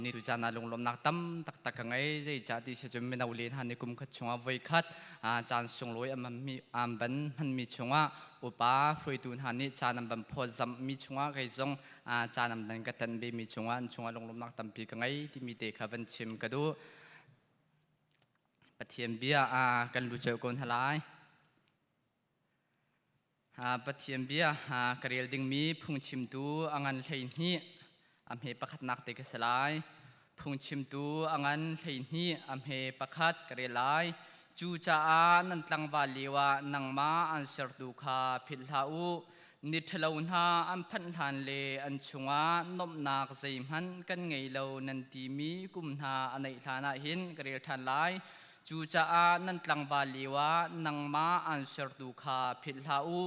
Ni tu caan ah lunglawmhnak tam taktak ka ngei. Zeicah ti si cun mino le hna nih kum khat chungah voikhat caan sunglawi an ban hmanmi chungah upa hruaitu hna nih caan an ban phawtzamhmi chungah kei zong caan an ban ka tan vemi chungah an chungah lunglawmhnak tampi ka ngei timi te kha van chim ka duh. Pathian bia kan lu ceu ko hna lai. Pathian bia ka rel dingmi phungchimtu a ngan 12 a hme pakhatnak te ka si lai. Phungchimtu a ngan 12 a hme pakhat ka rel lai. Cucaah nan tlangval lio ah nangmah an sertu kha philh hlah u. Ni ṭhalo hna an phanh hlan le an chungah nuamhnak zeihmanh kan ngei lo nan timi kum hna a neih hlan ah hin ka rel ṭhan lai. Cucaah nan tlangval lioah nangmah aan sertu kha philh hlah u.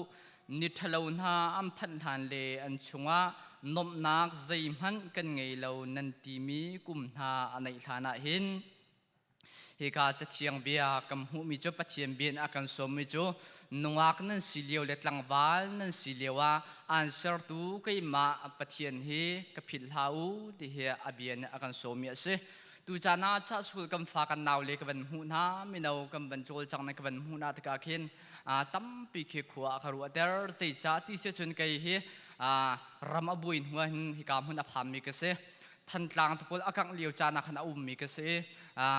Ni ṭhalo hna an phanh hlan le an chungah nuamhnak zeihmanh kan ngei lo nan timi kum hna a neih hlan ah hin. Hika Cathiang bia kan hmuhmi cu Pathian bia in a kan sawmmi cu nungak nan si lio le tlangval nan si lio ah aan sertu keimah Pathian hi ka philh hlah u ti hi a bia nih a kan sawmmi a si. Tucaan ah chahsul kan fa kan nau le ka van hmuh hna mino kan van cawlcang na ka van hmuh hna tikah khin tampi khi khua a ka ruahter. Zeicah ti si cun kei hi ram a buai hnu ah hin hika hmun a phammi ka si. Thantlang te pawl a kangh lio caan ah khan a ummi ka si.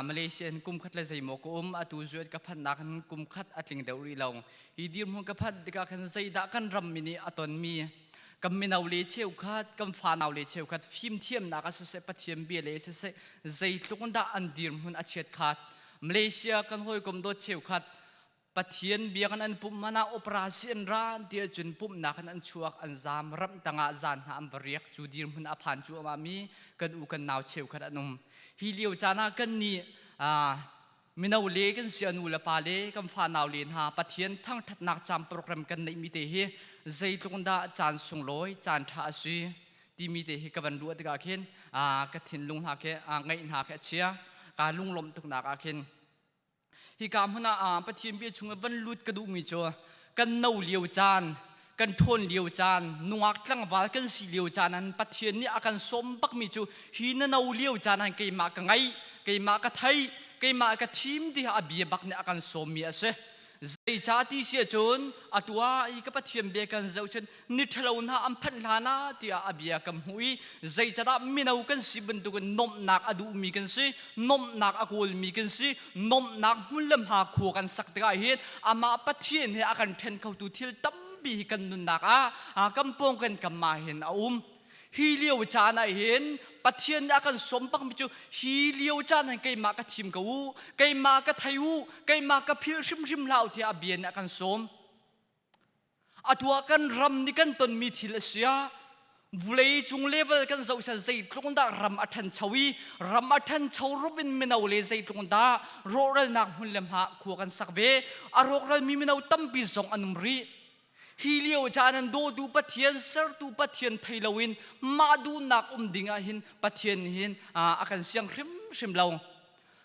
Malaysia in kum khat le zeimaw ka um, atu zuat ka phannak hin kum khat a tling deuh rih lo. Hi dirhmun ka phanh tikah khan zeidah kan ram mi nih a tonmi kan mino le cheukhat, kan fanau le cheukhat fimthiamnak ah siseh, Pathian bia le siseh, zeitluk in dah an dirhmun a chiat khat. Malaysia kan hawikom dawt cheukhat Pathian bia kan an pumh hmanh ah operation ra ti ahcun pumhnak in an chuak, an zaam, ram tangah zan hna an va riak. Cu dirhmun a phan cu ama mi kan u kan nau cheukhat an um. Hi lio caan ah kan nih mino le kan si nu le pa le kan fa nau le hna Pathian thangthatnak caan program kan neih mi te hi zeitluk dah caan sunglawi, caan tha a si timi te hi ka van ruah tikah khin ka thinlung hna khi ngaih hna khi a chia, ka lunglawmh tuknak ah khin. Hika hmun ah Pathian bia chung i van lut ka duhmi cu kan no lio caan, kan ṭhawn lio caan, nungak tlangval kan si lio caan an Pathian nih a kan sawm bakmi cu hi na no lio caan ah keimah ka ngaih, keimah ka theih, keimah ka thim ti a bia bak nih a kan sawmmi a si. Zeicah ti si ahcun atu ah hi ka Pathian bia kan zoh cun ni ṭhalo hna an phanh hlan ah tiah a bia kan hmuh i zeicahdah mino kan si bantukin nuamhnak a duhmi kan si, nuamhnak a kawlmi kan si, nuamhnak hmun le hma khua kan sak tikah hin amah Pathian he a kan ṭhen khotu thil tampi hi kan nunnak ah kan pawng kan kam ah hin a um. Hi lio caan ah hin Pathian nih a kan sawm bakmi cu hi lio caan hin keimah ka thim ko u, keimah ka thei u, keimah ka philh hrimhrim hlah u tiah a bia nih a kan sawm. Atu ah kan ram nih kan tonmi thil a si ah vulei cung level kan zoh sian zeitluk dah ram a ṭhancho i ram a ṭhancho rup in mino le zeitluk dah rawhralnak hmun le hma khua kan sak ve. A rawkralmi mino tampi zong an um rih. Hi lio caan an dawtu Pathian, sertu Pathian thei loin mah duhnak um ding ah hin Pathian hin a kan siang hrimhrim lo.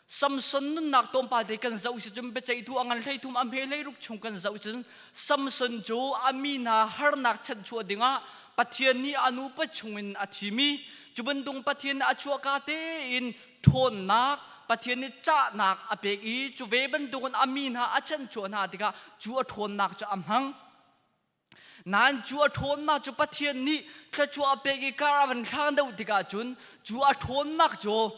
Samson nunnak tlawmpal te kan zoh si cun biaceihtu a ngan 13 a hme 16 chung kan zoh cun Samson cu a mi hna harnak chanhchuah dingah Pathian nih a nupa chungin a thimi cu bantung Pathian nih a chuahka tein ṭhawnnak Pathian nih cahnak a pek i cu ve bantukin a mi hna a chanhchuah hna tikah cu a ṭhawnnak cu a hmang. Nain cu a ṭhawnnak cu Pathian nih thluachuah a pek i kar a van hlang deuh tikah cun cu a ṭhawnnak cu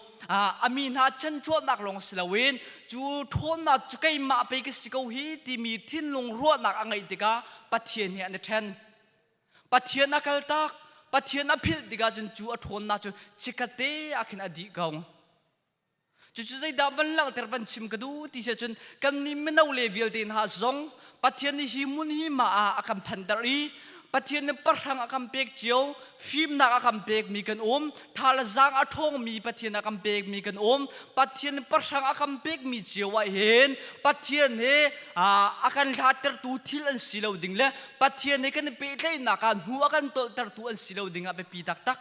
a mi hna chanchuahnak lawng si loin cu ṭhawnnak cu keimah pei ka si ko hi timi thinlung ruahnak a ngeih tikah Pathian he an i ṭhen. Pathian a kaltak, Pathian a philh tikah cun cu a ṭhawnnak cu chikkhatte ah khin a dih ko. Cucu zeidah van langhter, van chim ka duh ti si cun kan nih mino le vialte hna zong Pathian nih hi hmun hi mah ah a kan phanter i Pathian nih pahrang a kan pek cio, fimnak a kan pekmi kan um, tha le zaang a ṭhawngmi Pathian a kan pekmi kan um. Pathian nih pahrang a kan pekmi cio ah hin Pathian he a kan hlattertu thil an si lo ding le Pathian he kan i pehtlaihnak ah hnu a kan tolhtertu an si lo ding ah biapi taktak.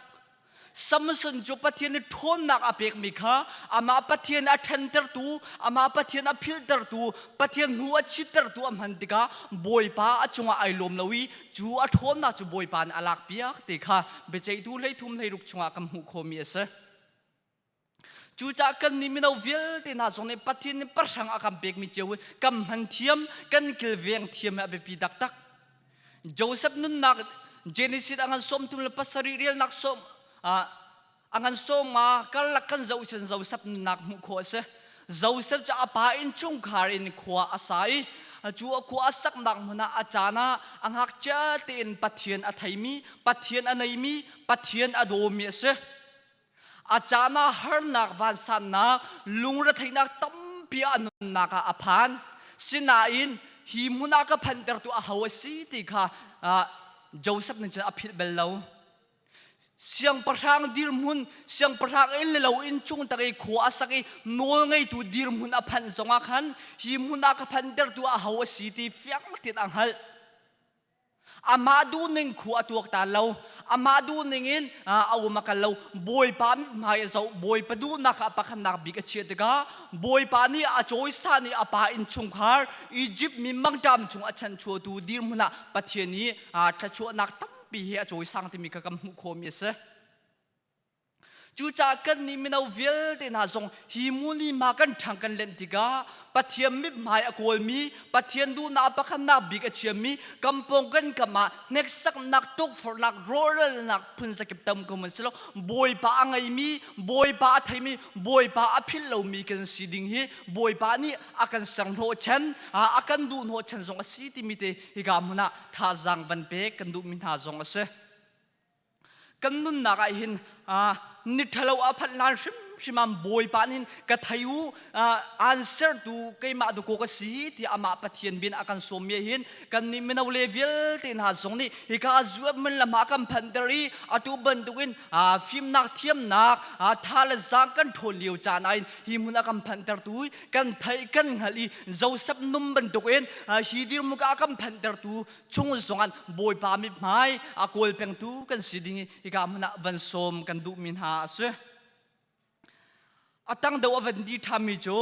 Samson cu Pathian nih ṭhawnnak a pekmi kha amah Pathian a ṭhentertu, amah Pathian a philhtertu, Pathian hnu a chittertu a hman tikah Bawipa a cungah ai lawm lo i cu a ṭhawnnak cu Bawipa nih a lakpiak ti kha biaceihtu 13 16 chungah kan hmuh khawhmi a si. Cucaah kan nih mino vialte hna zong nih Pathian nih pahrang a kan pekmi cio hi kan hman thiam, kan kilveng thiam hi a biapi taktak. Joseph nunnak Genesis a ngan 37 relnak sawm a ngan sawma karlak kan zoh cun Joseph nunnak hmuh khawh a si. Joseph cu a pa innchungkhar in khua a sa i cu a khua a saknak hmun ah a caan ah a ngakchia tein Pathian a theimi, Pathian a neimi, Pathian a dawmi a si. A caan ah harnak vansannak, lungretheihnak tampi a nunnak ah a phan. Sinain hi hmun ah ka phantertu aho a si ti kha Joseph nih cun a philh bal lo. Siangpahrang dirhmun, siangpahrang inn le lo inn chung tak i khua a sak i nawl ngeitu dirhmun a phanh zongah khan hi hmun ah ka phantertu aho a si ti fiang tein a hngalh. Amah duhning khu a tuak ta lo. Amah duhning in a um a kal lo. Bawipa mithmai a zoh. Bawipa duhnak ah pakhatnak bik a chiah tikah Bawipa nih a cawisan i a pa innchungkhar Egypt mi mangṭam chung a chanchuatu dirhmun ah Pathian nih thluachuahnak tampi he a cawisang timi kha kan hmuh khawhmi a si. Cucaah kan nih mino vialte hna zong hi muni ma kan ṭhang kan lenh tikah Pathian mithmai a kawlmi, Pathian duhnak pakhatnak bik a chiami, kan pawng kan kam ah hneksaknak, tukforhnak, rawhralnak phun zakip tam ko man si lo. Bawipa a ngeimi, Bawipa a theimi, Bawipa a philh lomi kan si ding hi Bawipa nih a kan serhnawh chan, a kan duhhnawh chan zong a si timi te hika hmun ah thazaang van pek kan duhmi hna zong a si. Kan nunnak ah hin ni ṭhalo a phanh hlan hrimhrim ah Bawipa nih ka thei u, aan sertu keimah dakaw ka si tiah amah Pathian bin a kan sawmmi hin kan nih mino le vialte hna zong nih hika zuam man lam ah kan phanter i atu bantukin fimnak thiamnak tha le zaang kan ṭhawn lio caan ah hin hi hmun a kan phantertu kan theih kan hngalh i Joseph num bantukin hi dirhmun a kan phantertu chung zongah Bawipa mithmai a kawl pengtu kan si ding i hika hmun ah van sawm kan duhmi hna a si. A tang deuh a van di ṭhami cu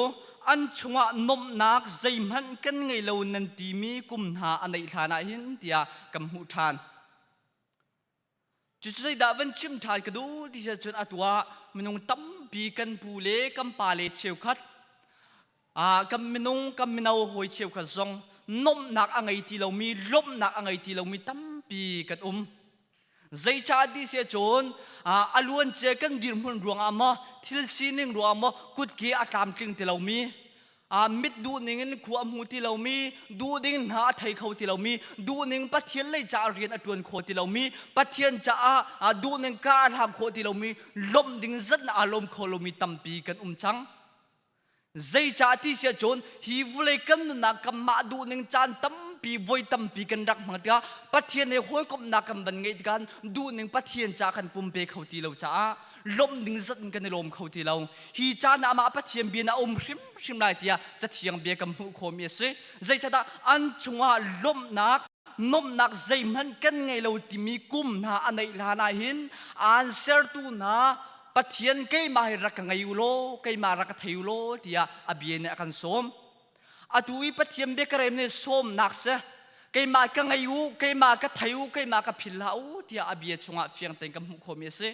an chungah nomhnak zeihmanh kan ngei lo nan timi kum hna a neih hlan ah hin tiah kan hmuh ṭhan. Cucu zeidah van chim ṭhan ka duh ti si cun atu ah minung tampi kan pu le kan pa le cheukhat kan minung kan mino hawi cheukhat zong nomhnak a ngei ti lomi lawmhnak a ngei ti lomi tampi kan um. Zeicah ti si cun a luancia kan dirhmun ruangah maw thil sining ruangah maw kutke a tlamtling ti lomi mit duhning in khua a hmu ti lomi duhning hna a thei kho ti lomi duhning Pathian lei caah rian a ṭuan kho ti lomi Pathian caah duhning ka a hlang khawh ti lomi lawmh ding zat aa lawm kho lomi tampi kan um cang. Zeicah ti si ahcun hi vulei kan nunnak kanmah duhning caan tampi voi tampi kan rak hmang tikah Pathian he hawikomhnak kan van ngeih tikah duhning Pathian caah kan pumpe kho ti lo caah lawmh ding zat in kan i lawm kho ti lo. Hi caan ah amah Pathian bia na um hrimhrim lai tiah Cathiang bia kan hmuh khawhmi a si. Zeicahdah an chungah lawmhnak nuamhnak zeihmanh kan ngei lo timi kum hna a neih hlan ah hin aan sertu hna Pathian keimah hi rak ka ngei u law keimah rak ka thei u law tiah a bia nih a kan sawm. Atu i Pathian biakarem nih sawmnak si keimah ka ngei u, keimah ka thei u, keimah ka phil hlah u tiah a bia chungah fiang tein kan hmuh khawhmi a si.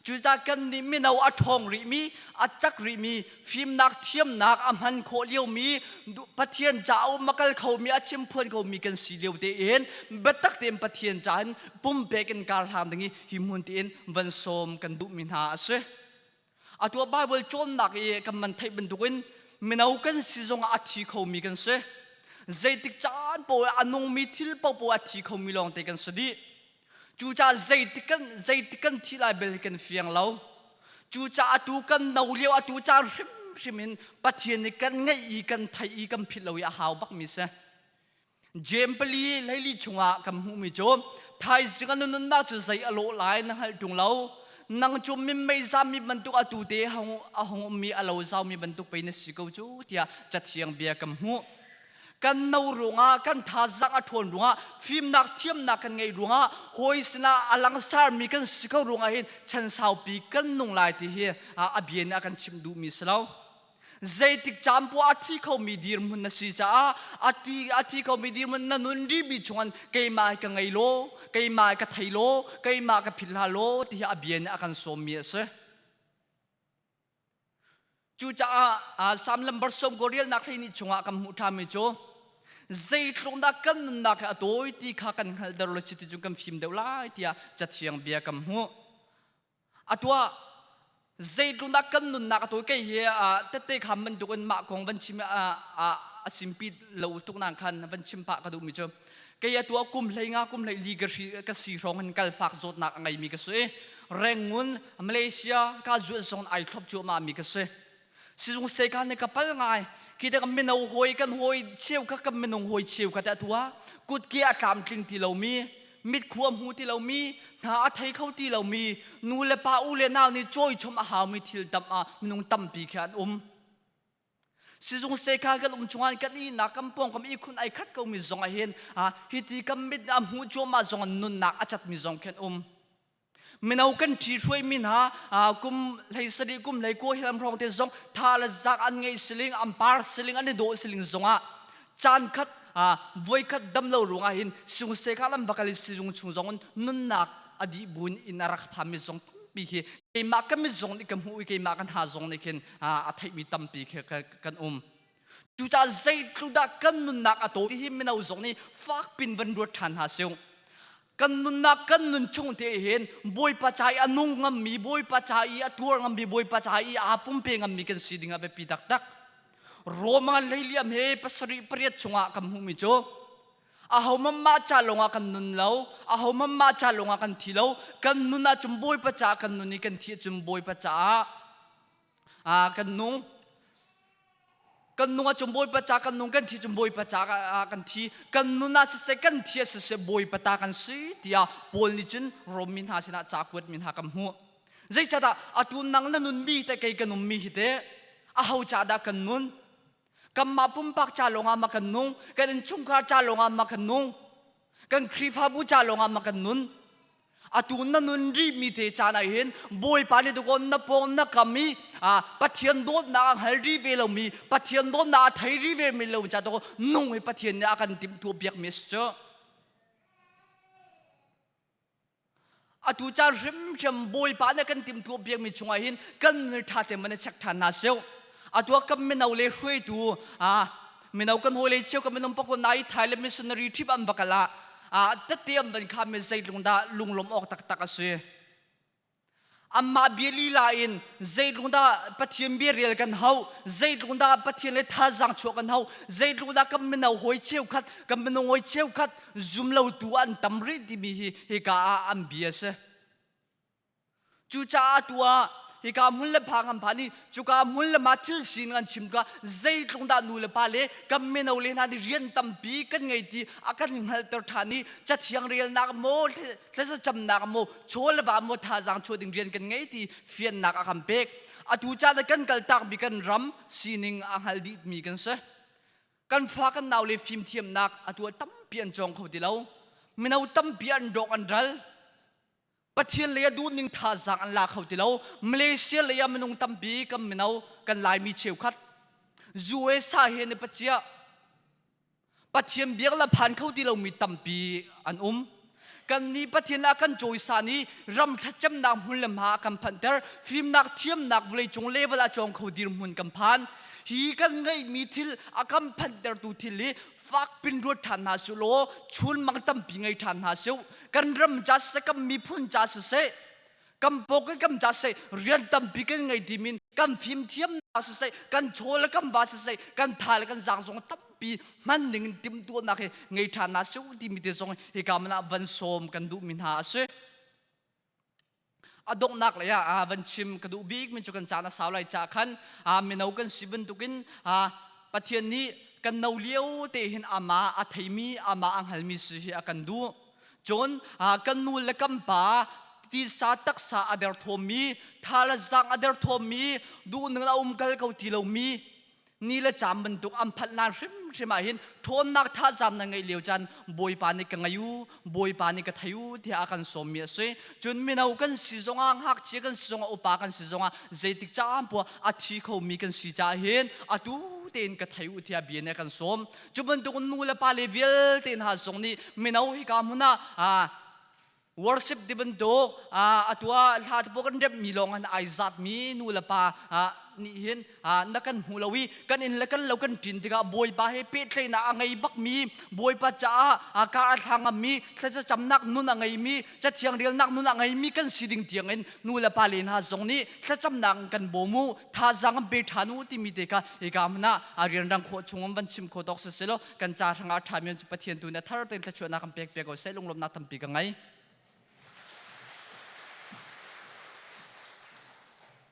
Cucaah kan nih mino a ṭhawng rihmi, a cak rihmi, fimnak thiamnak a hman khawh liomi, Pathian caah um a kal khomi, a chimphuan khomi kan si lio tein biatak tein Pathian caah in pumpek in kar hlang ding i hi hmun tein van sawm kan duhmi hna a si. Atu ah Bible cawnnak i kan man theih bantukin mino kan si zongah a thi khomi kan si. Zeitik caan paoh ah a nungmi thil paohpaoh a thi khomi lawngte kan si dih. Cucaah zeitik kan thih lai bel hi kan fiang lo. Cucaah atu kan no lio atu caan hrimhrim in Pathian nih kan ngeih i kan theih i kan philh lo i a hau bakmi si. Jeim pali hleili chungah kan hmuhmi cu thaizing an nunnak cu zei a lawh lai na hngalh ṭung lo. Nang cu minmei zammi bantuk atu te a hung ummi a lo zaumi bantuk pei na si ko cu tiah Cathiang bia kan hmuh. Kan no ruangah kan thazaang a ṭhawn ruangah fimnak thiamnak kan ngeih ruangah hawi sinah a langsarmi kan si ko ruangah hin chan saupi kan nung lai ti hi a bia nih a kan chimh duhmi si lo. Zeitik caan poah a thi khomi dirhmun na si caah a thi khomi dirhmun na nun rihmi chungin keimah ka ngei law keimah ka thei law keimah ka philh hlah law ti hi a bia nih a kan sawmmi a si. Cucaah Salm lambar sawm ko rialnak hleihnih chungah kan hmuh ṭhanmi cu zeitluk dah kan nunnak hi a tawi ti kha kan hngalhter lo cuti cun kan fim deuh lai tiah Cathiang bia kan hmuh. Atu ah zeitluk dah kan nunnak a tawi kei hi tette kha bantukin mah kong van chim a simpi lo tuk nang khan van chim pah ka duhmi cu kei atu ah kum hlei nga kum hlei li ka si hrawng hin kalfak zawtnak a ngeimi ka si. Rangoon Malaysia ka zuan zong ai thlop cuahmah mi ka si. Sizung seka ne ka pal ngai. Khi te kan mino hawi kan hawi cheu kha kan minung hawi cheu kha te atua kut ke a tlamtling ti lomi mit khua hmu ti lomi hna a thei kho ti lomi nu le pa u le nau nih cawi chom a haumi thil tam ah minung tampi khi an um. Sizung seka kan um chungah kan ihnak kan pawng kam ihkhun ai khat ko mi zong ah hin hiti kan mit a hmuh cuahmah zong nunnak a cat mi zong khin um. Mino kan ṭhi hruaimi hna kum hlei sarih kum hlei kua hilam hrawng te zong tha le zak an ngei siling an par siling an i dawh siling zongah caan khat voikhat dam lo ruangah hin sizung sekha lam bakal sizung chung zong nunnak a dih buin in a rak phami zong tampi khi keimah kan mit zong nih ka hmuh i keimah kan ha zong nih khin a theihmi tampi khi kan um. Cucaah zeitluk dah kan nunnak a tawi hi mino zong nih fak pin van ruat ṭhan hna sing. Kan nunnak kan nun chung te hin Bawipa ca i a nung ngammi, Bawipa ca i a tuar ngammi, Bawipa ca i aa pumpe ngammi kan si ding a biapi taktak. Roma hleiliam he pasarih pariat chungah kan hmuhmi cu ahohmanh mah ca lawngah kan nun lo, ahohmanh mah ca lawngah kan thi lo, kan nun ahcun Bawipa caah kan nun i kan thi ahcun Bawipa caah kan nung. Kan nung ahcun Bawipa ca kan nung, kan thi cun Bawipa ca ah kan thi. Kan nun ah siseh, kan thi ah siseh, Bawipa ta kan si tiah Paul nih cun Rom mi hna sinah ca kuat mi hna kan hmuh. Zeicahdah atu nang na nunmi te kei kan ummi hi teh aho ca dah kan nun? Kanmah pumpak ca lawngah ma kan nung? Kan innchungkhar ca lawngah ma kan nung? Kan Khrihfabu ca lawngah ma kan nun? Atu na nun rihmi te caan ah hin Bawipa nih tukawn na pawng na kam i Pathian dawtnak a hngal rih ve lomi Pathian dawtnak a thei rih ve mi lo ca to nung hi Pathian nih a kan timhtuah piakmi a si cu. Atu caan hrimhrim Bawipa nih a kan timhtuah piakmi chungah hin kan nun ṭha te man i check ṭhan hna sih. Atu ah kan mino le hruaitu mino kan hawile cio kan minung pakhat na i Thailand missionary trip an va kal ah tette an van kha mi zeitlung dah lunglawm awk taktak a si. Amah bia lila in zeitlung dah Pathian bia rel kan hau, zeitlung dah Pathian le thazaang chuah kan hau, zeitlung dah kan mino hawi cheukhat, kan minung hawi cheukhat zum lo tu an tam rih timi hi hika ah an bia a si. Cucaah atu ah hika hmun le phang an phan i cuka hmun le mah thil sining an chim kha zeitluk dah nu le pa le kan mino le hna nih rian tampi kan ngei ti a kan hngalhter ṭhan i cathiang relnak maw thlacamnak maw chaw le va maw thazaang chuah ding rian kan ngei ti fiannak a kan pek. Atu caan ah kan kaltakmi kan ram sining a hngal dihmi kan si. Kan fa kan nau le fimthiamnak atu ah tampi an cawng kho ti lo. Mino tampi an rawk an ral. Pathian lei ah duhning thazaang an la kho ti lo. Malaysia lei ah minung tampi kan mino kan Laimi cheukhat USA he ni pacia Pathian biak la phan kho ti lomi tampi an um. Kan nih Pathian ah kan cawisan i ram ṭhatcemnak hmun le hma kan phanhter fimnak thiamnak vawleicung level ah cawng kho dirhmun kan phan. Hi kan ngeihmi thil a kan phanhtertu thil hi fakpin ruat ṭhan hna sih law chunmang tampi ngei ṭhan hna sih. Kan ram ca siseh, kan miphun ca siseh, kan pawk kan ca siseh, rian tampi kan ngei timin kan fimthiamnak siseh, kan chaw le kan va siseh, kan tha le kan zaang zong tampi hman ning in timhtuahnak hi ngei ṭhan hna sih timi te zong hika man ah van sawm kan duhmi hna a si. A donghnak lei ah van chim ka duh bik mi cu kan caan a sau lai ca khan mino kan si bantukin Pathian nih kan no lio te hin amah a theimi amah a hngalmi si hi a kan duh. Cun kan nu le kan pa tisa taksa a derthawmmi tha le zaang a derthawmmi duhning a um kal ko ti lomi ni le caan bantuk an phanh lan hrimhrim ah hin ṭhawnnak thazaang na ngeih lio caan Bawipa nih ka ngei u Bawipa nih ka thei u tiah a kan sawmmi a si. Cun mino kan si zongah ngakchia kan si zongah upa kan si zongah zeitik caan poah a thi khomi kan si caah hin atu tein ka thei u tiah bia nih a kan sawm. Cu bantuk nu le pa le vialte hna zong nih mino hika hmun ah worship ti bantuk atu ah hla te pawl kan remhmi lawng an ai zatmi nu le pa. nih hin na kan hmu lo i kan inn le kan lo kan ṭin tikah Bawipa he pehtlaihnak a ngei bakmi, Bawipa caah ka a thla ngammi, thlacamnak nun a ngeimi, cathiang relnak nun a ngeimi kan si ding tiangin nu le pa le hna zong nih thlacamnak in kan bawm u, thazaang an pe ṭhan u timi te kha hika hmun ah a rianrang khawh chung in van chim kho tawk si selaw kan ca hrangah a ṭhami cu Pathian tu nih a thar tein thluachuahnak kan pek piak ko seh. Lunglawmhnak tampi ka ngei.